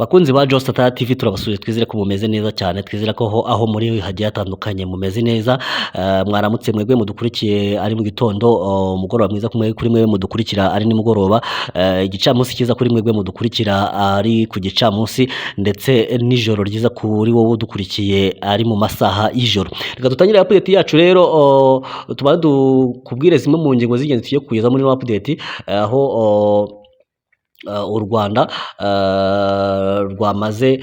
Bakunzi ba Joe Satara TV, turabasuye, twizere ko mumeze neza cyane, twizere ko aho muri hagiye hatandukanye mumeze neza. Mwaramutse mwebwe mudukurikiye ari mu gitondo, umugoroba mwiza kuri mwebwe mudukurikira ari nimugoroba, igicamunsi cyiza kuri mwebwe mudukurikira ari ku gicamunsi, ndetse n'ijoro ryiza kuri wowe udukurikiye ari mu masaha y'ijoro. Reka dutangire update yacu rero, tubanze dukubwire zimwe mu ngingo z'ingenzi tugiye kugeza muri ino update, aho u Rwanda rwamaze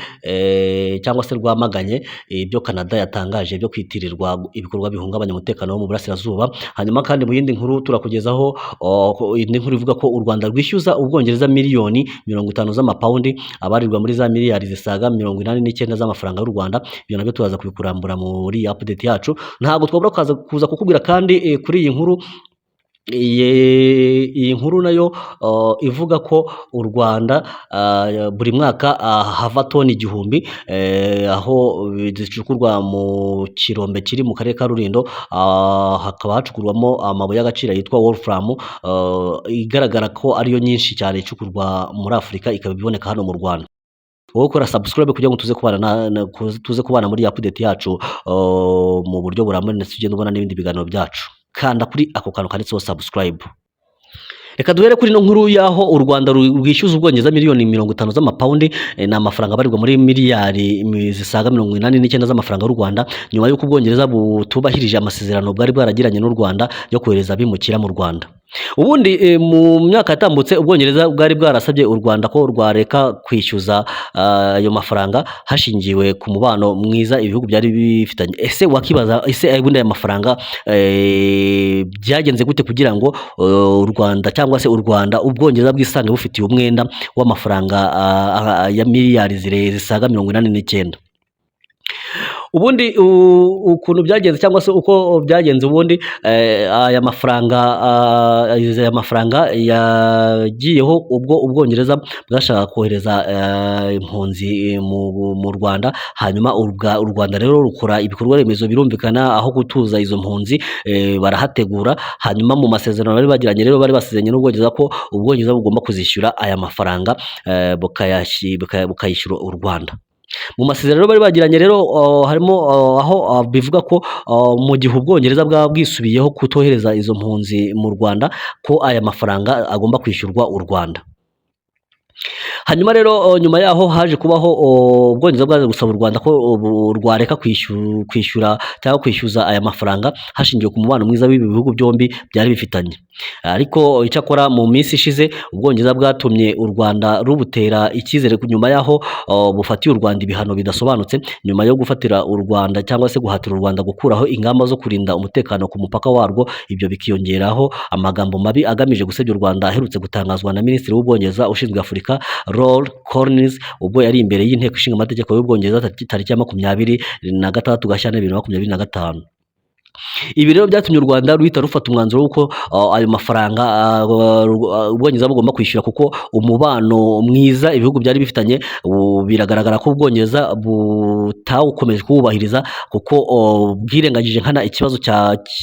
cyangwa se rwamaganye ibyo Canada yatangaje byo kwitirirwa ibikorwa bihungabanya umutekano wo mu burasirazuba. Hanyuma kandi mu yindi nkuru turakugezaho indi nkuru ivuga ko u Rwanda rwishyuza Ubwongereza miliyoni 50 z'amapawundi abarirwa muri za miliyari zisaga 89 z'amafaranga y'u Rwanda. Ibyo nabyo turaza kubikurambura muri update yacu. Ntabwo twabura kuza kukubwira kandi kuri iyi nkuru, iyi nkuru nayo ivuga ko u Rwanda buri mwaka hava toni 1000 aho zicukurwa mu kirombe kiri mu karere ka Rulindo, hakaba hacukurwamo amabuye y'agaciro yitwa Wolfram, igaragara ko ariyo nyinshi cyane icukurwa muri Afurika, ikaba iboneka hano mu Rwanda. Wowe ukora subscribe kugira ngo tuze kubana muri update yacu mu buryo burambuye, ndetse ugende ubona n'ibindi biganiro byacu. Kanda kuri ako kantu kanditseho subscribe. Reka duhere kuri ino nkuru y'aho u Rwanda rwishyuza Ubwongereza miliyoni 50 z'amapawundi, ni amafaranga abarirwa muri miliyari zisaga 89 z'amafaranga y'u Rwanda, nyuma y'uko Ubwongereza butubahirije amasezerano bwari bwaragiranye n'u Rwanda yo kohereza abimukira mu Rwanda. Ubundi mu myaka yatambutse Ubwongereza bwari bwarasabye u Rwanda ko rwareka kwishyuza ayo mafaranga hashingiwe ku mubano mwiza ibihugu byari bifitanye. Ese wakibaza, ese ubundi aya mafaranga byagenze gute kugira ngo u Rwanda cyangwa se u Rwanda Ubwongereza bwisange bufitiye umwenda w'amafaranga ya miliyari zisaga 89? Ubundi ukuntu byagenze cyangwa se uko byagenze ubundi, aya mafaranga yagiyeho ubwo Ubwongereza bwashakaga kohereza impunzi mu Rwanda. Hanyuma u Rwanda rero rukora ibikorwa remezo, birumvikana, aho gutuza izo mpunzi, barahategura. Hanyuma mu masezerano bari bagiranye rero, bari basezeranye n'Ubwongereza ko Ubwongereza bugomba kuzishyura aya mafaranga, bukayishyura u Rwanda. Mu masezerano bari bagiranye rero harimo aho bivuga ko mu gihe Ubwongereza bwaba bwisubiyeho kutohereza izo mpunzi mu Rwanda, ko aya mafaranga agomba kwishyurwa u Rwanda. Hanyuma rero nyuma yaho haje kubaho Ubwongereza bwaje gusaba u Rwanda ko ubu rwareka kwishyura cyangwa kwishyuza aya mafaranga hashingiwe ku mubano mwiza w'ibi bihugu byombi byari bifitanye. Ariko icyakora mu minsi ishize Ubwongereza bwatumye u Rwanda rubutera icyizere nyuma yaho bufatiye u Rwanda ibihano bidasobanutse, nyuma yo gufatira u Rwanda cyangwa se guhatira u Rwanda gukuraho ingamba zo kurinda umutekano ku mupaka warwo. Ibyo bikiyongeraho amagambo mabi agamije gusebya u Rwanda aherutse gutangazwa na Minisitiri w'Ubwongereza ushinzwe Afurika, Lord Collins, ubwo yari imbere y'Inteko Ishinga Amategeko y'Ubwongereza tariki ya 26 Gashyantare 2025. Ibi rero byatumye u Rwanda ruhita rufata umwanzuro w'uko ayo mafaranga Ubwongereza bugomba kwishyura, kuko umubano mwiza ibihugu byari bifitanye biragaragara ko Ubwongereza butawukomeje kuwubahiriza, kuko bwirengagije nkana ikibazo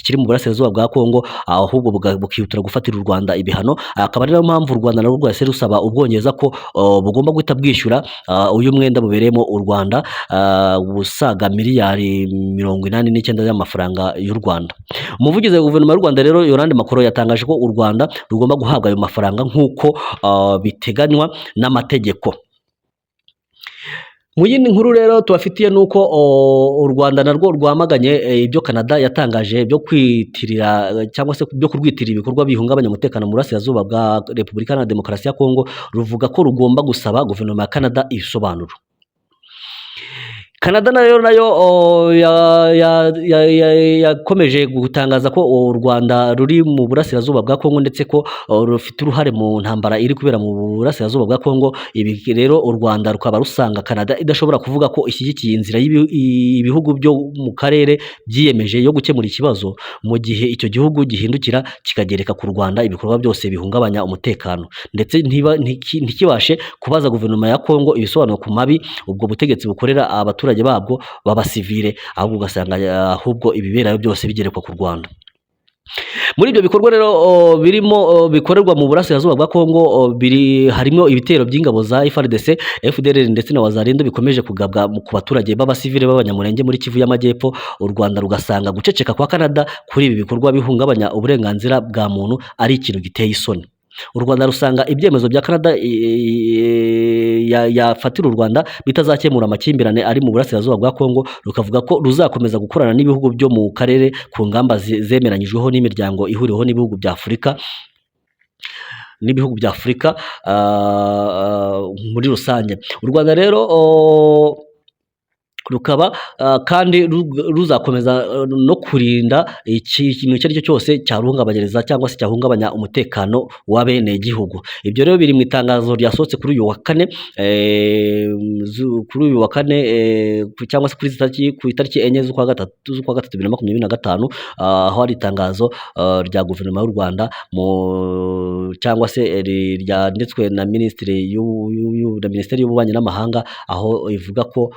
kiri mu burasirazuba bwa Kongo, ahubwo bukihutira gufatira u Rwanda ibihano. Akaba ari nayo mpamvu u Rwanda narwo rwahise rusaba Ubwongereza ko bugomba guhita bwishyura uyu mwenda bubereyemo u Rwanda usaga miliyari 89 y'amafaranga y'u Rwanda. Umuvugizi wa guverinoma y'u Rwanda rero, Yolande Makolo, yatangaje ko u Rwanda rugomba guhabwa ayo mafaranga nk'uko biteganywa n'amategeko. Mu yindi nkuru rero tubafitiye ni uko u Rwanda narwo rwamaganye ibyo Canada yatangaje byo kwitirira cyangwa se byo kurwitirira ibikorwa bihungabanya umutekano mu burasirazuba bwa Repubulika Iharanira Demokarasi ya Kongo, ruvuga ko rugomba gusaba guverinoma ya Canada ibisobanuro. Canada nayo yakomeje gutangaza ko u Rwanda ruri mu burasirazuba bwa Kongo, ndetse ko rufite uruhare mu ntambara iri kubera mu burasirazuba bwa Kongo. Ibi rero u Rwanda rukaba rusanga Canada idashobora kuvuga ko ishyigikiye inzira ibihugu byo mu karere byiyemeje yo gukemura ikibazo, mu gihe icyo gihugu gihindukira kikagereka ku Rwanda ibikorwa byose bihungabanya umutekano, ndetse ntikibashe kubaza guverinoma ya Kongo ibisobanuro ku mabi ubwo butegetsi bukorera abaturage babwo b'abasivile, ahubwo ugasanga ahubwo ibiberayo byose bigerekwa ku Rwanda. Muri ibyo bikorwa rero birimo bikorerwa mu burasirazuba bwa Kongo, biri harimo ibitero by'ingabo za FARDC, FDLR ndetse na Wazalendo bikomeje kugabwa ku baturage b'abasivile b'Abanyamulenge muri Kivu y'Amajyepfo. U Rwanda rugasanga guceceka kwa Canada kuri ibi bikorwa bihungabanya uburenganzira bwa muntu ari ikintu giteye isoni. U Rwanda rusanga ibyemezo bya Canada yafatira u Rwanda bitazakemura amakimbirane ari mu burasirazuba bwa Kongo, rukavuga ko ruzakomeza gukorana n'ibihugu byo mu karere ku ngamba zemeranyijweho n'imiryango ihuriweho n'ibihugu bya Afurika muri rusange. U Rwanda rero rukaba kandi ruzakomeza no kurinda ikintu icyo ari cyo cyose cyaruhungabanyiriza cyangwa se cyahungabanya umutekano w'abenegihugu. Ibyo rero biri mu itangazo ryasohotse kuri uyu wa kane, cyangwa se ku itariki 4 z'ukwa gatatu 2025, aho hari itangazo rya guverinoma y'u Rwanda mu cyangwa se ryanditswe na minisiteri y'ububanyi n'amahanga, aho ivuga ko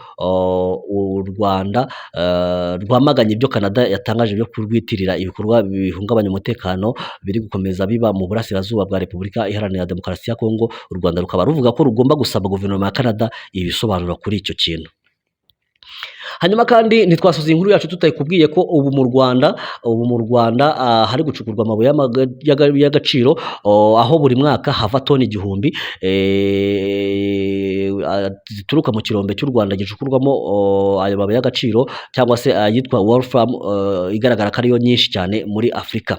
u Rwanda rwamaganye ibyo Canada yatangaje byo kurwitirira ibikorwa bihungabanya umutekano biri gukomeza biba mu burasirazuba bwa Repubulika Iharanira Demokarasi ya Kongo. U Rwanda rukaba ruvuga ko rugomba gusaba guverinoma ya Canada ibisobanuro kuri icyo kintu. Hanyuma kandi ntitwasoza inkuru yacu tutayikubwiye ko ubu mu Rwanda hari gucukurwa amabuye y'agaciro, aho buri mwaka hava toni 1000 zituruka mu kirombe cy'u Rwanda gicukurwamo ayo mabuye y'agaciro, cyangwa se ayitwa Wolfram, igaragara ko ariyo nyinshi cyane muri Afurika.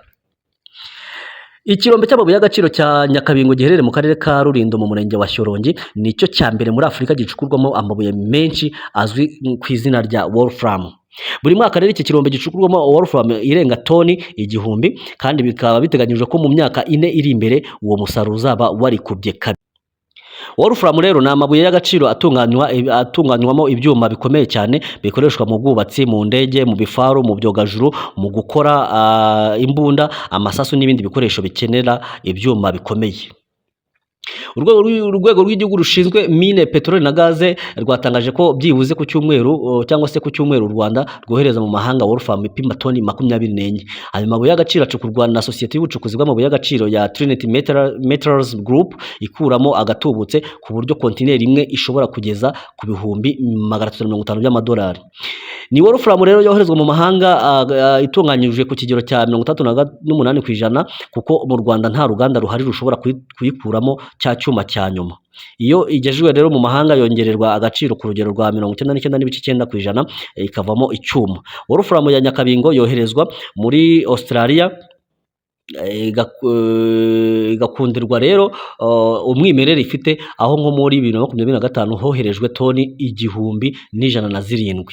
Ikirombe cy'amabuye y'agaciro cya Nyakabingo giherereye mu karere ka Rulindo mu murenge wa Shyorongi nicyo cya mbere muri Afurika gicukurwamo amabuye menshi azwi ku izina rya Wolfram. Buri mwaka rero iki kirombe gicukurwamo Wolfram irenga toni 1000, kandi bikaba biteganyijwe ko mu myaka 4 iri imbere uwo musaruro uzaba warikubye kabiri. Wolfram rero ni amabuye y'agaciro atunganywamo ibyuma bikomeye cyane bikoreshwa mu bwubatsi, mu ndege, mu bifaru, mu byogajuru, mu gukora imbunda, amasasu n'ibindi bikoresho bikenera ibyuma bikomeye. Urwego rw'igihugu rushinzwe mine, peteroli na gaze rwatangaje ko byibuze ku cyumweru, cyangwa se ku cyumweru, u Rwanda rwohereza mu mahanga Wolfram ipima toni 24. Ayo mabuye y'agaciro acukurwa na sosiyete y'ubucukuzi bw'amabuye y'agaciro ya Trinity Metals Group, ikuramo agatubutse ku buryo kontineri imwe ishobora kugeza ku 350,000 by'amadolari. Ni Wolfram rero yoherezwa mu mahanga itunganyijwe ku kigero cya 68%, kuko mu Rwanda nta ruganda ruhari rushobora kuyikuramo cya cyuma cya nyuma. Iyo igejejwe rero mu mahanga yongererwa agaciro ku rugero rwa 99.9%, ikavamo icyuma. Wolfram ya Nyakabingo yoherezwa muri Australia, igakundirwa rero umwimerere ifite, aho nko muri 2025 hoherejwe toni 1,107.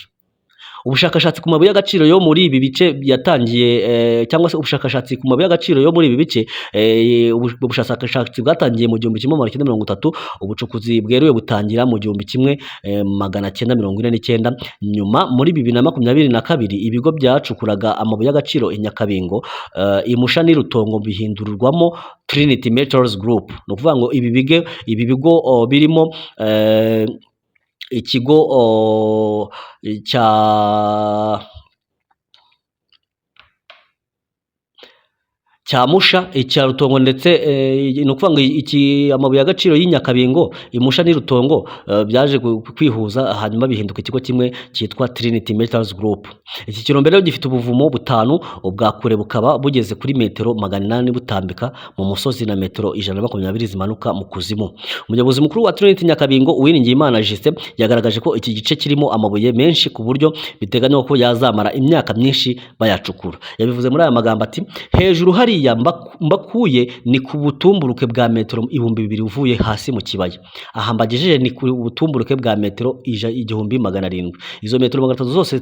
Ubushakashatsi ku mabuye y'agaciro yo muri ibi bice yatangiye, cyangwa se ubushakashatsi ku mabuye y'agaciro yo muri ibi bice, ubushakashatsi bwatangiye mu 1930, ubucukuzi bweruye butangira mu 1949. Nyuma muri 2022 ibigo byacukuraga amabuye y'agaciro i Nyakabingo, i Musha n'i Rutongo bihindurirwamo Trinity Metals Group. Ni ukuvuga ngo ibi bigo birimo ikigo cya Musha, icya Rutongo ndetse ni ukuvuga ngo iki amabuye y'agaciro y'i Nyakabingo, i Musha n'i Rutongo, byaje kwihuza hanyuma bihinduka ikigo kimwe cyitwa Trinity Metals Group. Iki kirombe rero gifite ubuvumo butanu, ubwa kure bukaba bugeze kuri metero 800 butambika mu musozi na metero 120 zimanuka mu kuzimu. Umuyobozi mukuru wa Trinity Nyakabingo, Uwiringiyimana Justin, yagaragaje ko iki gice kirimo amabuye menshi ku buryo biteganywa ko yazamara imyaka myinshi bayacukura. Yabivuze muri aya magambo ati: "Hejuru hariya mbakuye ni ku butumburuke bwa metero 2000 uvuye hasi mu kibaya. Aha mbagejeje ni ku butumburuke bwa metero 1700. Izo metero 300 zose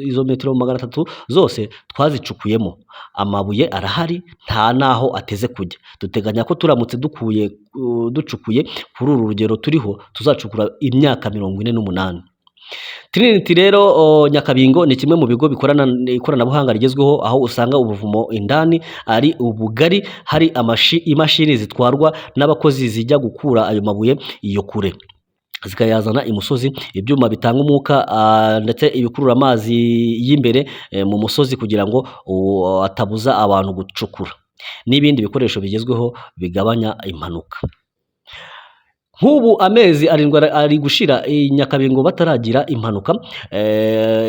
izo metero 300 zose twazicukuyemo amabuye, arahari nta naho ateze kujya. Duteganya ko turamutse ducukuye kuri uru rugero turiho tuzacukura imyaka 48." Trinity rero Nyakabingo ni kimwe mu bigo bikorana ikoranabuhanga rigezweho, aho usanga ubuvumo indani ari ubugari, hari imashini zitwarwa n'abakozi zijya gukura ayo mabuye iyo kure. zikayazana imusozi, ibyuma bitanga umwuka ndetse ibikurura amazi y'imbere mu musozi kugira ngo atabuza abantu gucukura, n'ibindi bikoresho bigezweho bigabanya impanuka. Nk'ubu amezi 7 ari gushira i Nyakabingo bataragira impanuka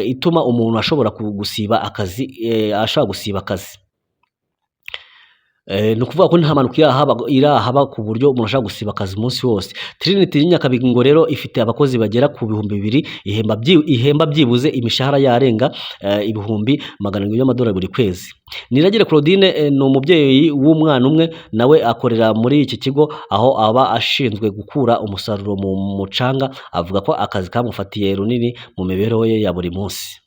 ituma umuntu ashobora gusiba akazi, ashobora gusiba akazi. Ni ukuvuga ko nta mpanuka irahaba ku buryo umuntu ashobora gusiba akazi umunsi wose. Trinity Nyakabingo rero ifite abakozi bagera ku 2000, ihemba byibuze imishahara yarenga 700,000 y'amadolari buri kwezi. Niragire Claudine ni umubyeyi w'umwana umwe, nawe akorera muri iki kigo aho aba ashinzwe gukura umusaruro mu mucanga. Avuga ko akazi kamufatiye runini mu mibereho ye ya buri munsi.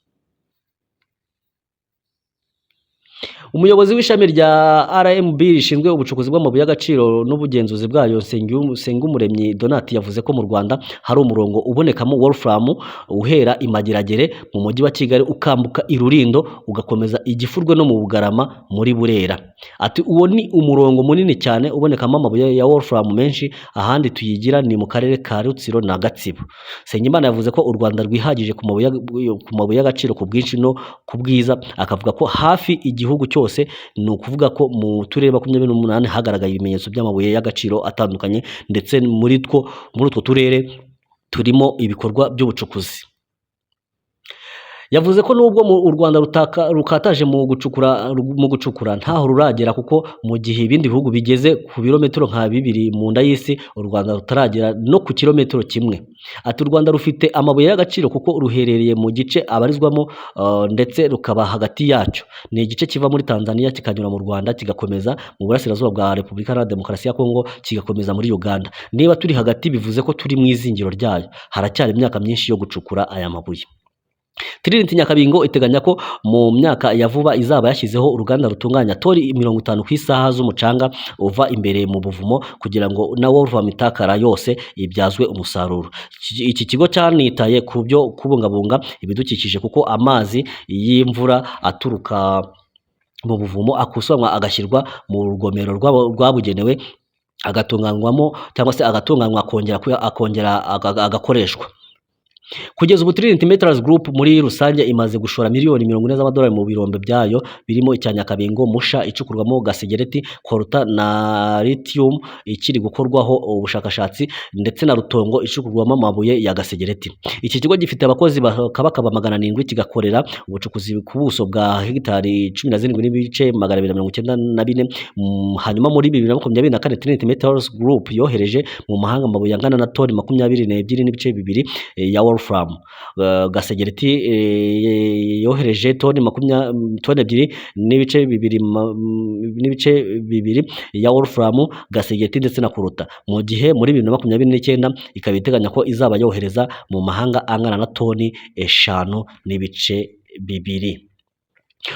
Umuyobozi w'ishami rya RMB rishinzwe ubucukuzi bw'amabuye y'agaciro n'ubugenzuzi bwayo, Nsengumuremyi Donat, yavuze ko mu Rwanda hari umurongo ubonekamo Wolfram uhera i Mageragere mu mujyi wa Kigali, ukambuka i Rulindo, ugakomeza i Gifurwe no mu Bugarama muri Burera. Ati uwo ni umurongo munini cyane ubonekamo amabuye ya Wolfram menshi, ahandi tuyigira ni mu karere ka Rutsiro na Gatsibo. Nsengimana yavuze ko u Rwanda rwihagije ku mabuye y'agaciro ku bwinshi no ku bwiza, akavuga ko hafi igihugu cyose, ni ukuvuga ko mu turere 28 hagaragaye ibimenyetso by'amabuye y'agaciro atandukanye, ndetse muri utwo turere turimo ibikorwa by'ubucukuzi. Yavuze ko nubwo u Rwanda rukataje mu gucukura ntaho ruragera, kuko mu gihe ibindi bihugu bigeze ku birometero nka 2 mu nda y'isi, u Rwanda rutaragera no ku kilometero kimwe. Ati u Rwanda rufite amabuye y'agaciro kuko ruherereye mu gice abarizwamo ndetse rukaba hagati yacyo. Ni igice kiva muri Tanzania kikanyura mu Rwanda kigakomeza mu burasirazuba bwa Repubulika Iharanira Demokarasi ya Kongo kigakomeza muri Uganda. Niba turi hagati bivuze ko turi mu izingiro ryayo. Haracyari imyaka myinshi yo gucukura aya mabuye. Trinity Nyakabingo iteganya ko mu myaka ya vuba izaba yashyizeho uruganda rutunganya toni 50 ku isaha z'umucanga uva imbere mu buvumo, kugira ngo na Wolfram itakara yose ibyazwe umusaruro. Iki kigo cyanitaye ku byo kubungabunga ibidukikije, kuko amazi y'imvura aturuka mu buvumo akusanywa agashyirwa mu rugomero rwabugenewe, agatunganywamo cyangwa se agatunganywa akongera agakoreshwa. Kugeza ubu Trinity Metals Group muri rusange imaze gushora miliyoni 40 z'amadolari mu birombe byayo birimo icya Nyakabingo, Musha icukurwamo gasegereti, Koruta na Lithium ikiri gukorwaho ubushakashatsi, ndetse na Rutongo icukurwamo amabuye ya gasegereti. Iki kigo gifite abakozi bakabakaba 700, kigakorera ubucukuzi ku buso bwa hegitari 17.294. Hanyuma muri 2024 Trinity Metals Group yohereje mu mahanga amabuye angana na toni 22.2 ya Wolfram. Gasegereti yohereje toni 2.2 ya Wolfram, gasegereti ndetse na Kuruta, mu gihe muri 2029 ikaba iteganya ko izaba yohereza mu mahanga angana na toni 5.2.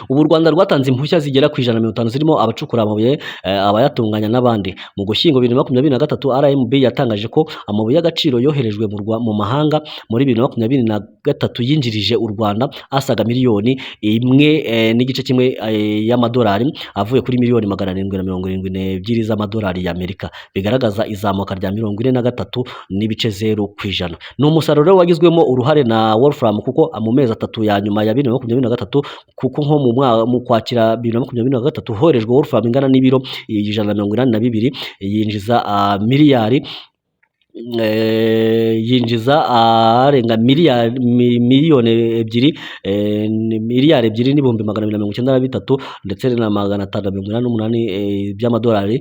Ubu u Rwanda rwatanze impushya zigera ku 150 zirimo abacukura amabuye, abayatunganya n'abandi. Mu Gushyingo 2023 RMB yatangaje ko amabuye y'agaciro yoherejwe mu mahanga muri 2023 yinjirije u Rwanda asaga miliyoni 1.1 y'amadolari, avuye kuri miliyoni 772 z'amadolari y'Amerika, bigaragaza izamuka rya 43.0%. Ni umusaruro wagizwemo uruhare na Wolfram, kuko mu mezi 3 ya nyuma ya 2023, kuko nko mu kwakira 2023 horejwe Wolfram ingana n'ibiro 182, yinjiza miliyari yinjiza arenga miliyoni 2, miliyari 2 n'ibihumbi 293 ndetse na 588 by'amadolari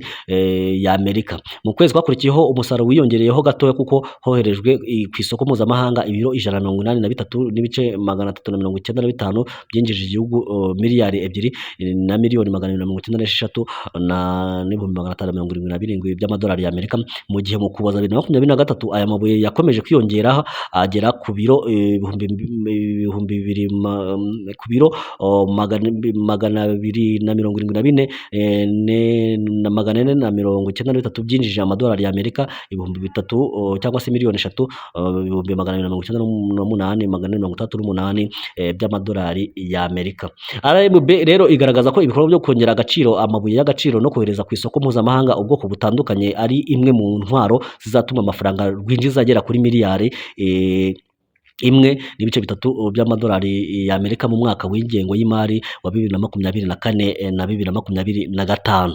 y'Amerika. Mu kwezi kwakurikiyeho umusaruro wiyongereyeho gatoya, kuko hoherejwe ku isoko mpuzamahanga ibiro 183.395 byinjije igihugu miliyari 2 na miliyoni 296 na n'ibihumbi 577 by'amadolari y'Amerika. Mu gihe mu Kuboza 2023 aya mabuye yakomeje kwiyongera agera ku biro 2000 ku biro 274 na 493 byinjije amadolari y'Amerika 3000 cyangwa se miliyoni 3 298 468 by'amadolari y'Amerika. RMB rero igaragaza ko ibikorwa byo kongera agaciro amabuye y'agaciro no kohereza ku isoko mpuzamahanga ubwoko butandukanye ari imwe mu ntwaro zizatuma amafaranga amafaranga rwinjiza agera kuri miliyari 1.3 by'amadolari y'Amerika mu mwaka w'ingengo y'imari wa 2024 na 2025.